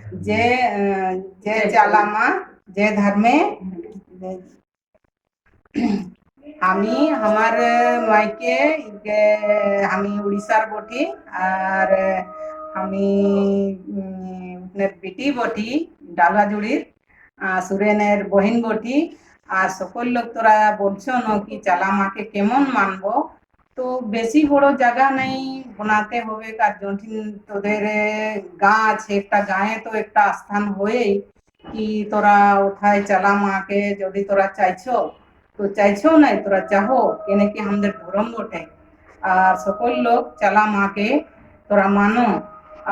जय जय चाला মা, जय धर्मे। আমি আমার মাইকে আমি উড়িষ্যার বটি আর আমি বেটি বটি ডালাজুড়ির, সুরেনের বহিন বটি। আর সকল লোক তোরা বলছো না কি চালা মাকে কেমন মানবো, তো বেশি বড় জায়গা নেই বানাতে হবে। আর যখন তোদের গাঁ আছে, একটা গাঁয়ে তো একটা স্থান হয়েই কি তোরা ওথায় চালা মাকে যদি তোরা চাইছো তো চাইছো নাই, তোরা চাহো কেন কি আমাদের ধর্ম বটে। আর সকল লোক চালা মাকে তোরা মানো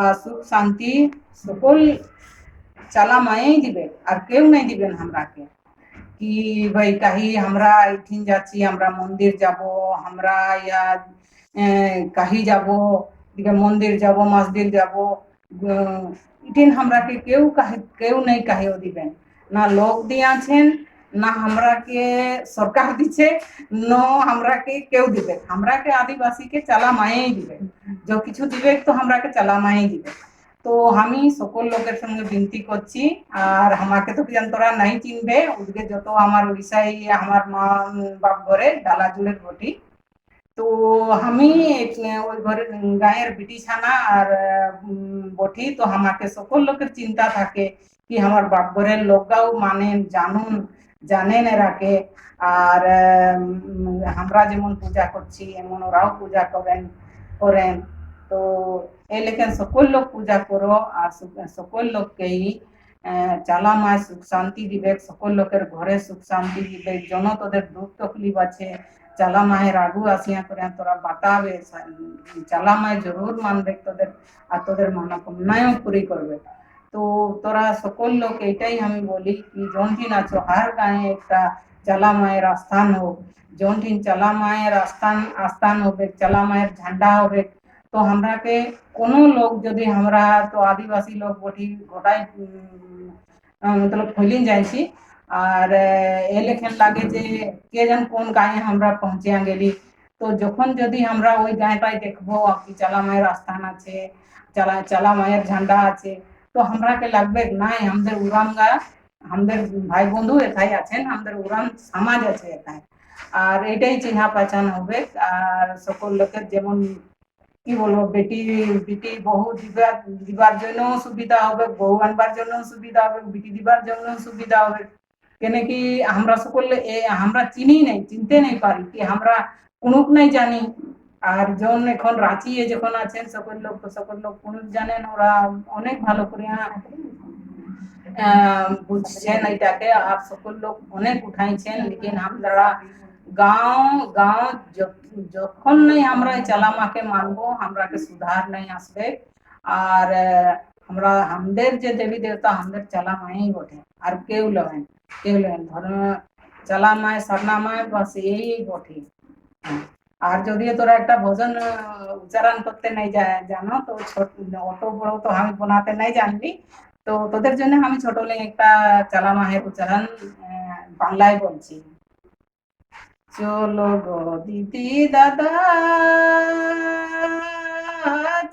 আর সুখ শান্তি সকল চালা মায়েই দিবে, আর কেউ নাই দিবেন আমরাকে। কি ভাই কাহি আমরা ইঠিন যাচ্ছি, আমরা মন্দির যাব, আমরা ইয়া কাহি যাব, দিকে মন্দির যাব, মসজিদ যাব, ইঠিন আমরাকে কেউ কাহি কেউ নাই কাহিও দিবেন না। লোক দিয়াছেন না, আমরাকে সরকার দিছে ন, আমরাকে কেউ দিবে। আমরাকে আদিবাসীকে চালা মায়েই দিবে, যা কিছু দিবে তো আমরাকে চালা মায়েই দিবে। তো আমি সকল লোকের সঙ্গে বিনতি করছি। আর আমাকে তো জান তোরা নাই চিনবে, ওদিকে যত আমার উড়িষ্যায় আমার মা বাপ ঘরে ডালাজুড়ের বটি। তো আমি ওই ঘরের গাঁয়ের বিটি ছানা আর বটি। তো আমাকে সকল লোকের চিন্তা থাকে কি আমার বাপ ঘরের লোকরাও মানেন, জানুন, জানেন এরাকে। আর আমরা যেমন পূজা করছি এমন ওরাও পূজা করেন করেন। তো এই লেখেন সকল লোক পূজা করো আর সকল লোককেই চালা মায় সুখ শান্তি দিবে, সকল লোকের ঘরে সুখ শান্তি দিবে। জন তোদের দুঃখ তকলিফ আছে, চালা মায়ের আগু আসিয়া করে তোরা বাতাবে, চালা মায় জরুর মানবে তোদের আর তোদের মনোকামনাও পুরি করবে। তো তোরা সকল লোক এইটাই আমি বলি কি জনঠিন আছো হার গাঁয়ে একটা চালা মায়ের আস্থান হোক, জনঠিন চালা মায়ের আস্থান আস্থান হবে, চালা মায়ের ঝান্ডা হবে। তো আমরাকে কোনো লোক যদি আমরা তো আদিবাসী লোক বটি, গোটাই মতলব ফৈলিন যাইছি। আর এ লেখেন লাগে যে কে যেন কোন গাঁয়ে আমরা পৌঁছিয়া গেলি। তো যখন যদি আমরা ওই গাঁটাই দেখবো কি চালা মায়ের আস্থান আছে, চালা চালা মায়ের ঝান্ডা আছে, তো আমরাকে লাগবে নাই আমাদের উরাম গা, আমাদের ভাই বন্ধু এথাই আছেন, আমাদের উরাম সমাজ আছে এথাই, আর এটাই চিহ্না পাচান হবে। আর সকল লোকের যেমন কি বলবো, বেটি বিটি বহু দিবার দিবার জন্য সুবিধা হবে, বউ আনবার জন্য সুবিধা হবে, বিটি দিবার জন্য সুবিধা হবে। কেন কি আমরা সকলে আমরা চিনি নাই, চিনতে নাই পারি কি আমরা কোনুক নাই জানি। আর জন এখন রাঁচি যখন আছেন সকল লোক, তো সকল লোক কোনুক জানেন, ওরা অনেক ভালো করে বুঝছেন এটাকে। আর সকল লোক অনেক উঠাইছেন। লেকিন আমরা গাঁও গাঁও যখন নাই আমরা এই চালামাকে মানবো, আমরাকে সুধার নাই আসবে। আর আমরা আমাদের যে দেবী দেবতা আমাদের চালামাই বটে, আর কেউ লহেন, কেউ লহেন। ধর্ম চালামায় সরনামায় বাস এই বটে। আর যদিও তোরা একটা ভজন উচ্চারণ করতে নাই জানো, তো ছোট অত বড় তো আমি বানাতে নাই জানলি, তো তোদের জন্য আমি ছোট একটা চালা মাহের উচ্চারণ বাংলায় বলছি। চলো গো দিদি দাদা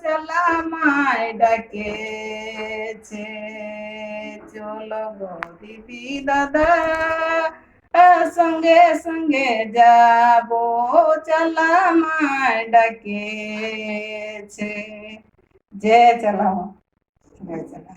চালা মায় ডাকেছে, চলো গো দিদি দাদা সঙ্গে সঙ্গে যাব, চালা মায় ডাকেছে। জয় চালা, জয় চালা।